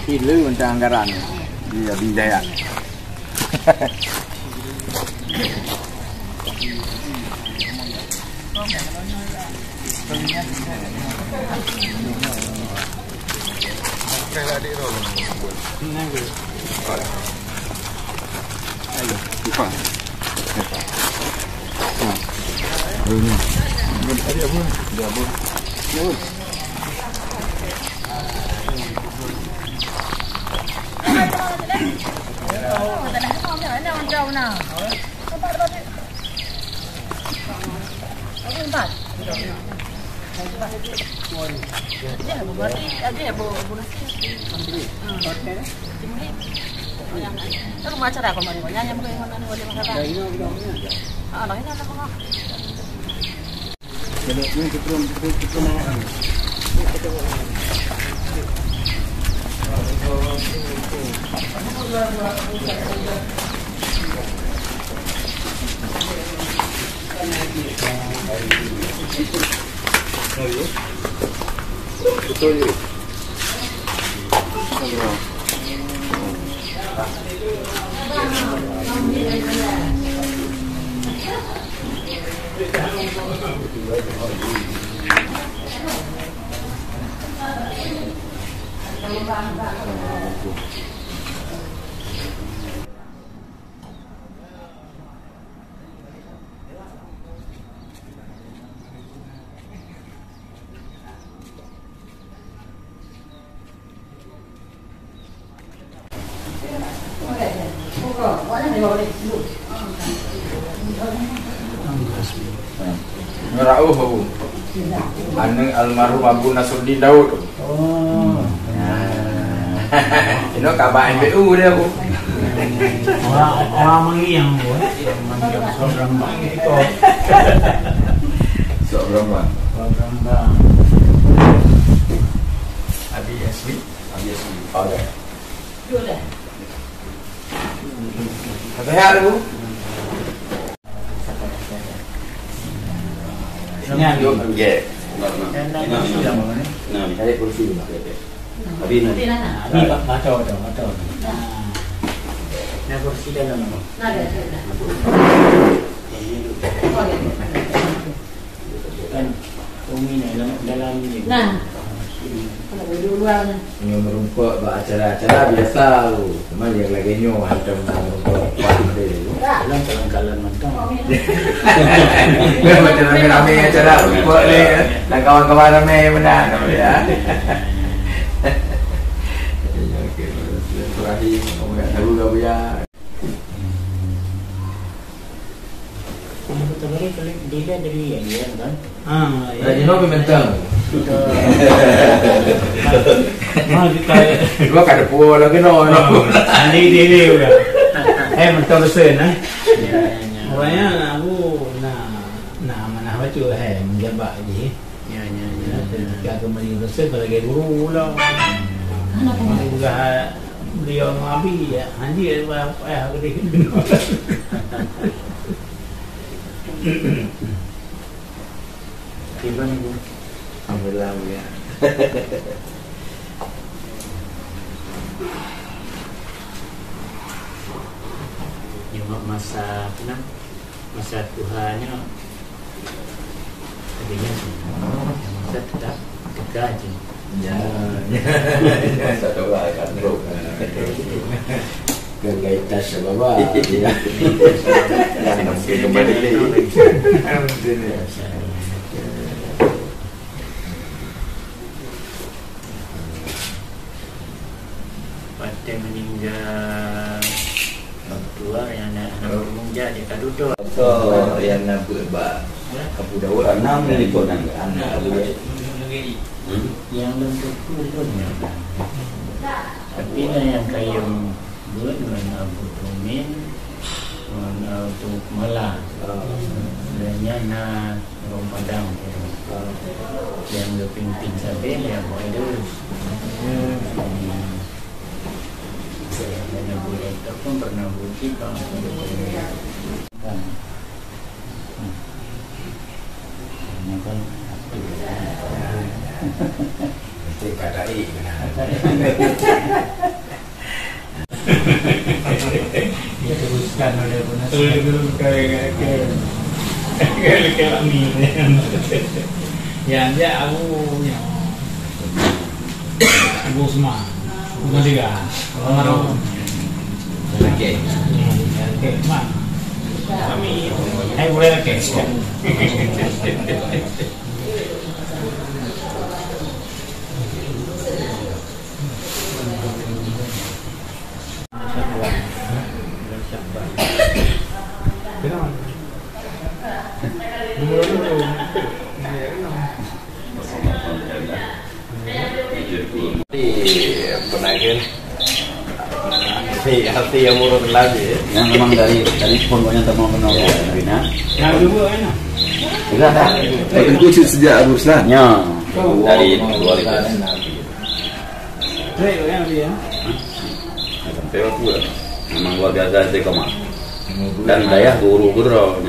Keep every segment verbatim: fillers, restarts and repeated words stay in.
Kira mantong anggaran di, di dayah. Nurauh Abu. Aneuk almarhum Abu Nasruddin Daud. Oh. Nah. Ini kabar M P U dia, Bu. Orang, orang Mengiang, Bu, eh. Mengiang, Sobrang Bang. Sok Brahma. Sok Brahma. Abi Asmi. Abi Asmi. Okey. Sehat, Bu? Nyan. Yuk, ya. Nah, nah, nah. Nah, cari kursi dulu. Okey, okey. Abi na. Abi ba-, baca, baca, baca. Nah. Nah, kursi dalam. Nah, ada, ada, ada. Kan, umi ni dalam, dalam ni. Nah. Kalau dulu luar ni. Nyoe meurumpok bak acara-acara biasa tu. Cuma yang lagi nyoe hantom meurumpok. Dalam kalan-kalan mantong. Macam ramai-ramai acara rumpok ni, ya. Dan kawan-kawan ramai benar, ya. Okey, silaturahim, orang tahu lah, ya. Yang pertama ni kali dilihat dari yang dia kan? Ah, ya. Dari no pun mentang. Betul. Nah, kita. Dua kada pun lagi no. Ah, ini dia, dia udah. Eh, mentang besar, nah. Ya, ya, ya. Makanya aku nak, nak amanah baca, eh, menjabat je. Ya, ya, ya, ya. Ketika kembali ke Mesir, sebagai guru pula. Anak pun. Mari juga beliau mengabi, ya. Hanji, ya, apa, apa, ya, gede. Kiban, Bu. Alhamdulillah, Bu, ya. Nyoe masa, apa nama? Masa tuha nyoe, tapi nyan masa tetap teuka je. Ya, ya. Masa tuha kan terus. Kan gaita sababa. Ya. Kembali. Alhamdulillah. Watèe meuninggai orang tua, nyang na aneuk ureueng jak, dia ka dudoe. So, nyang na beuet bak Abu Daud, enam ni likot nyan, aneuk Abu Daud. Hmm? Nyang lôn teupeu lôn nyan. Tapi na nyang kayém beuet ngon Abu Tumin, ngon Abu Mala. Dan nyan na Ureueng Padang tu. Nyang geupimpin sabe lé Abu Idris. Jadi, hana boleh, tak pun pernah bukti kan. Kan. Ini kan. Penting kan Diteruskan oleh Abu Nasir. Teruskan oleh Abu Nasir. Yang dia Abu, ya. Abu Usman. Abu Nasir. Almarhum. Okey. Okey, Usman. Kami. Hai, boleh, okey. Di penagihan. Hati, hati yang murah lagi. Yang memang dari, dari pun banyak teman-teman. Ya. Bina. Yang dua, kan? Sudah dah. Itu sejak Abu Ruslan. Ya. Dari dua ribu. Baik, ya, dia. Sampai waktu dah. Memang luar biasa istiqamah. Dan dayah guru keudroe.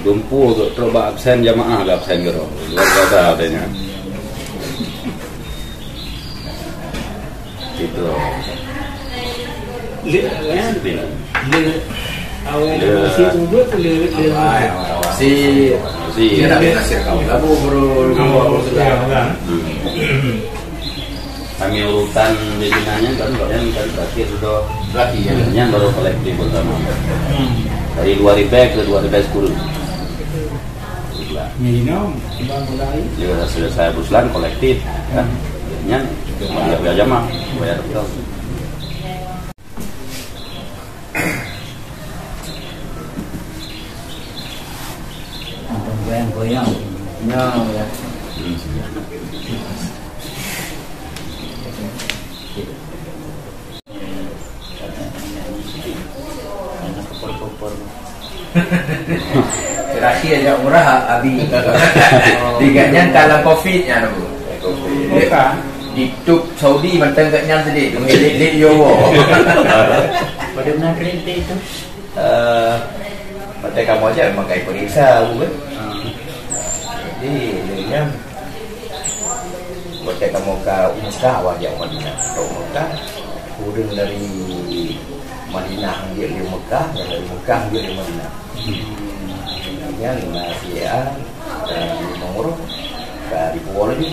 Dumpu trok bak absen jamaah, bak absen keudroe. Luar biasa katanya. Itu. Le, ya. Disiplin. Le, awal le, masih udut, le, le. Awal, awal, awal. Si, si. Dia nak kena siap kau. Labu baru, baru sudah. Ya, ya. Hmm. Kami urutan di Cina nyan kan, kan terakhir sudah. Terakhir, ya. Nyan baru kolektif bersama. Hmm. Dari dua ribu ke dua ribu sepuluh. Minum, bang, mulai. Dia sudah selesai Abu Ruslan kolektif, kan. Hmm. Nyan bayar, bayar jamaah, bayar betul. Goyang-goyang. Ya, ya. Terakhir jak umrah, Abi. Di gobnyan ka lam covid nyan, Bu. Covid. Di, di Saudi mantong gobnyan tadi, lét-lét yo wo. Pada meunan rintik tu. Eh, watèe kamoe jak memang ka iperiksa, Bu, kan? Jadi, lheueh nyan, watèe kamoe ka u Mekah, awak jak u Madinah. Ka u Mekah, ureueng dari Madinah jeuet lé Mekah, nyang dari Mekah jeuet lé Madinah. Nyan na si A, dan Imam Ureueng, ka dipuwoe laju.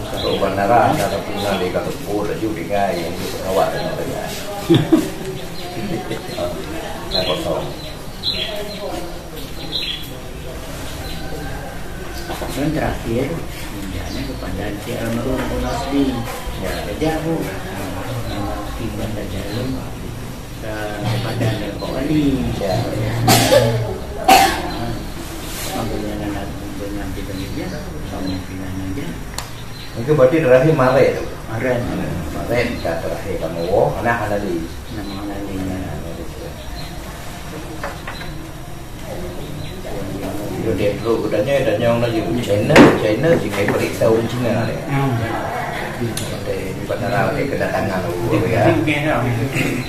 Ka u bandara, ka teupeue lé, ka teupeue laju, tinggai nyang jeuet awak teuka. Ka kosong. Dan terakhir, semenjak nyan kepada Encik Almarhum Abang Nasri. Ya. Sejak, Bu, Almarhum Abang Nasri pun dah jalan, eh, kepada Datuk Ali. Ya. Makanya anak-anak punya kita ni, ya, sama pilihan aja. Itu berarti terakhir Maret tu. Maret. Maret dah terakhir kamu, oh, anak Alali. Nama Alali, ya. Anak Alali, ya. Dia, dia terus bertanya, tanya orang laju. China, China, jika periksa orang Cina dia. Hmm. Di bandara dia kedatangan orang ya.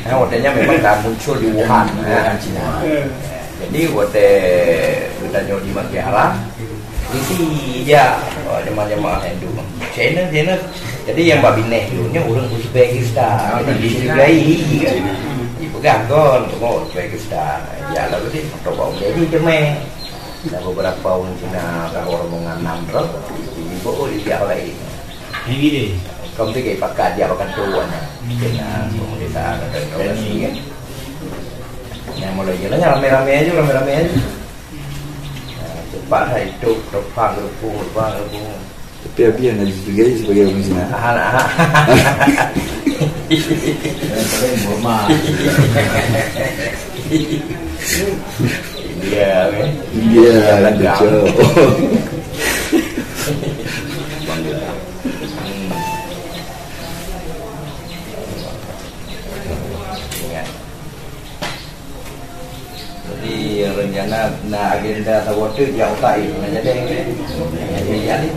Ha, waktunya memang dah muncul di Wuhan, ha, Cina. Jadi, watèe geutanyoe di Masjid Haram, isi ija, oh, jemaah-jemaah Hindu. China, China. Jadi, nyang bak binéh dulu nyoe ureueng Uzbekistan. Jadi, dihargai, kan? Dipeugah kon, tengok Uzbekistan. Ya, lalu dia, coba orang jadi teman. Dan beberapa orang Cina, kalau rombongan enam truk, dibawa di pihak lain. Yang gini. Kau mesti kayak pakat dia, pakat tuan. Cina, pemerintah, ada Indonesia, kan? Yang mulai jalan, ramai-ramai aja, ramai-ramai aja. Nah, cepat lah itu, topang, gerupung, topang, gerupung. Tapi Abi hana dihargai sebagai orang Cina. Ah, ah. Yang paling hormat. India, kan? India, India, kacau. Bangla. Hmm. Ingat. Jadi, rencana na agenda saboh teuk jak utak, eh, na jadi. Jadi, jadi.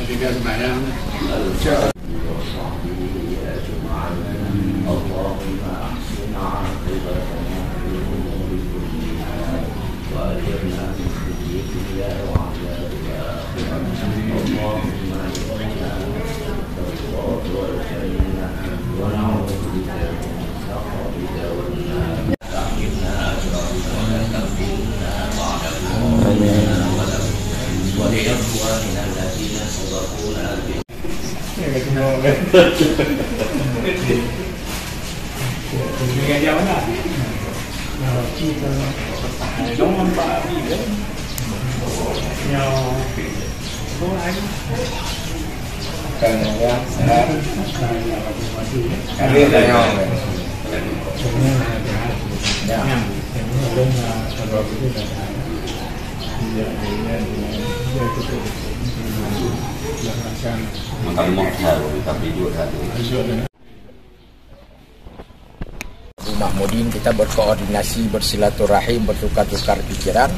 Jadi dia sembahyang. اللهم أحسن عاقبتنا في الأمور كلها وأجرنا من خزي الدنيا وعذاب الآخرة. اللهم إنا نسألك الرضا والجنة ونعوذ بك من السخط والنار. أخرجنا أجرهم ولا تفتنا بعده ولا ولإخواننا الذين سبقونا بال Maka lima besar, tapi dua satu. Ibu Mahmudin, kita berkoordinasi, bersilaturahim, bertukar-tukar pikiran,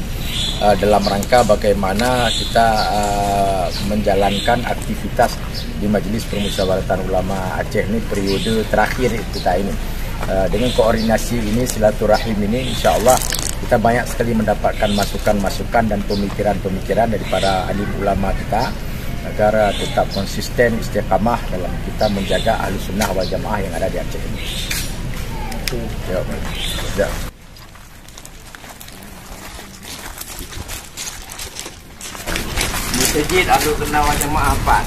eh, dalam rangka bagaimana kita, eh, menjalankan aktivitas di Majelis Permusyawaratan Ulama Aceh ini periode terakhir kita ini. Eh, dengan koordinasi ini, silaturahim ini, insya Allah kita banyak sekali mendapatkan masukan-masukan dan pemikiran-pemikiran dari para alim ulama kita agar, eh, tetap konsisten istiqamah dalam kita menjaga Ahlus Sunnah wal Jamaah yang ada di Aceh ini. Ya, ya. Masjid Ahlus Sunnah wal Jamaah empat.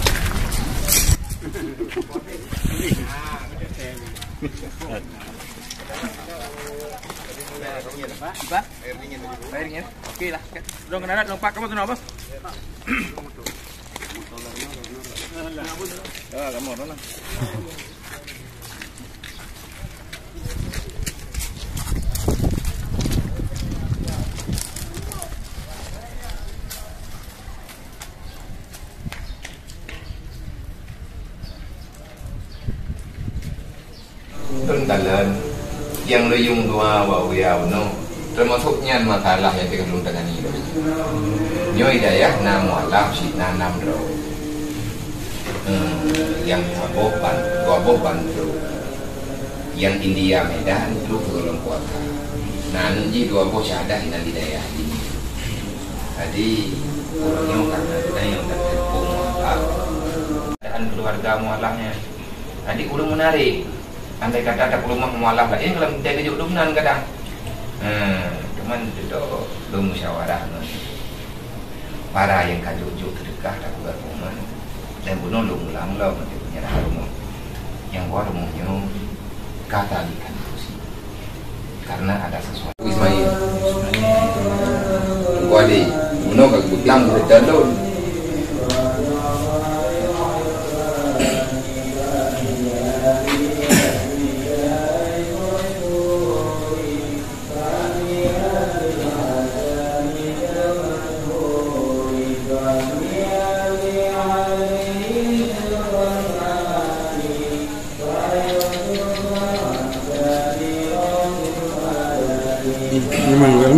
Pak, Pak. Air dingin. Air dingin. Oke lah. Belum kena dah, lompat kamu tu nak apa? Ya, kamu orang lah. Lôn kalon, nyang lôn yuem dua bak uya unoe, teumasok nyan masalah nyang teuka lôn tangani lom. Nyoe dayah na mualaf cit na nam droe. Hmm, nyang saboh ban, dua boh ban trok. Nyang India Medan trok sigohlom puasa. Na aneuk jih dua boh syahadah inan di dayah jih. Jadi, uroe nyoe karena geutanyoe that teupeue mualaf. Keadaan keluarga mualaf nyan. Jadi, ureueng meunarek. Andai kata tapeurumah mualaf laén, kalau teugeujok lom nan kadang. Hmm, cuman dudoe lôn musyawarah ngon para nyang ka jok-jok seudeukah tapeugah perumahan. Dan bunoe lôn ulang lom untuk menyerah rumoh. Nyang buat rumoh nyoe ka talikan kursi. Karena ada sesuatu. Ismail. Teungku Ade, bunoe ka geupeulang keu lôn. Memang kan?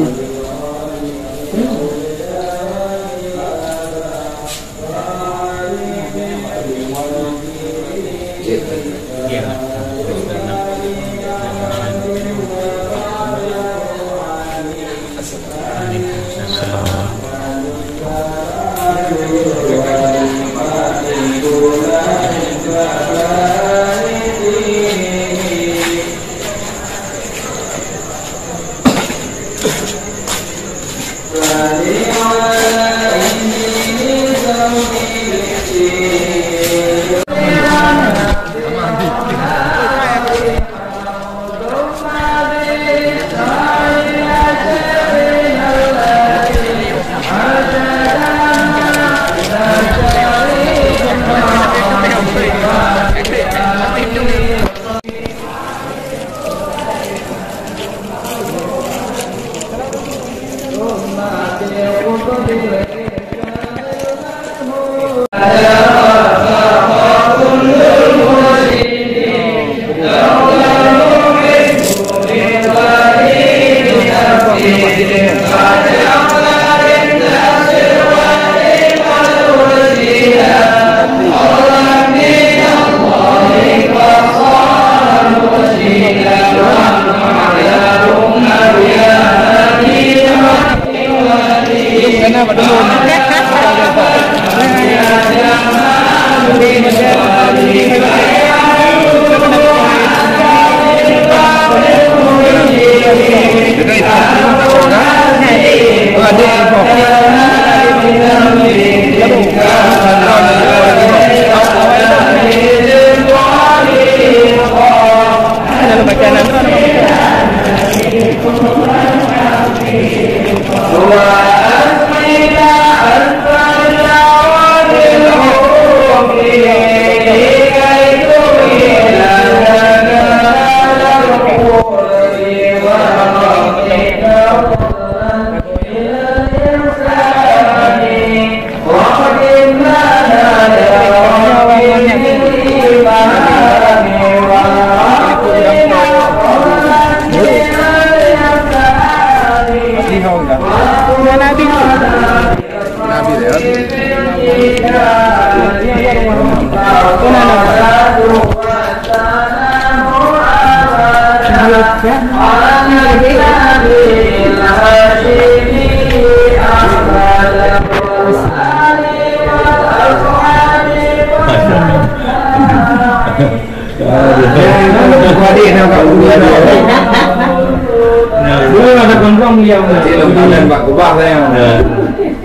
Dulu ada kongkong dia. Cik Long Thailand bak kubah saya. Ya.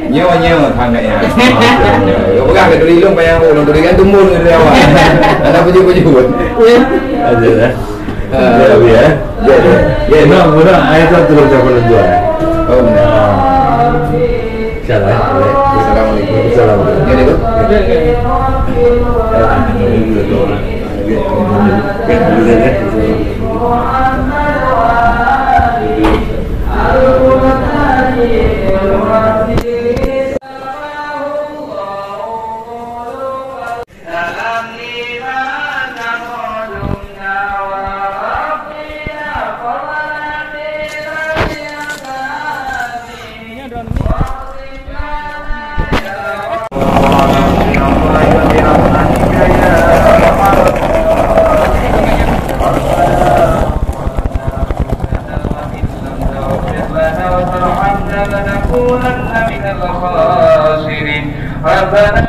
Nyoe, nyoe, tangga ya. Nyoe, pegang ke duri long payah, long duri kan tumbun ke duri awak. Ada puji-puji pun. Ya. Ada dah. Ah. Ya, ya. Ya, ya. Ya, no, murah. Ayah tu turun siapa nak jual? Oh, benar. Ah. Insyaallah, ya. Boleh. Assalamualaikum. Assalamualaikum. Ya, ya. Ya.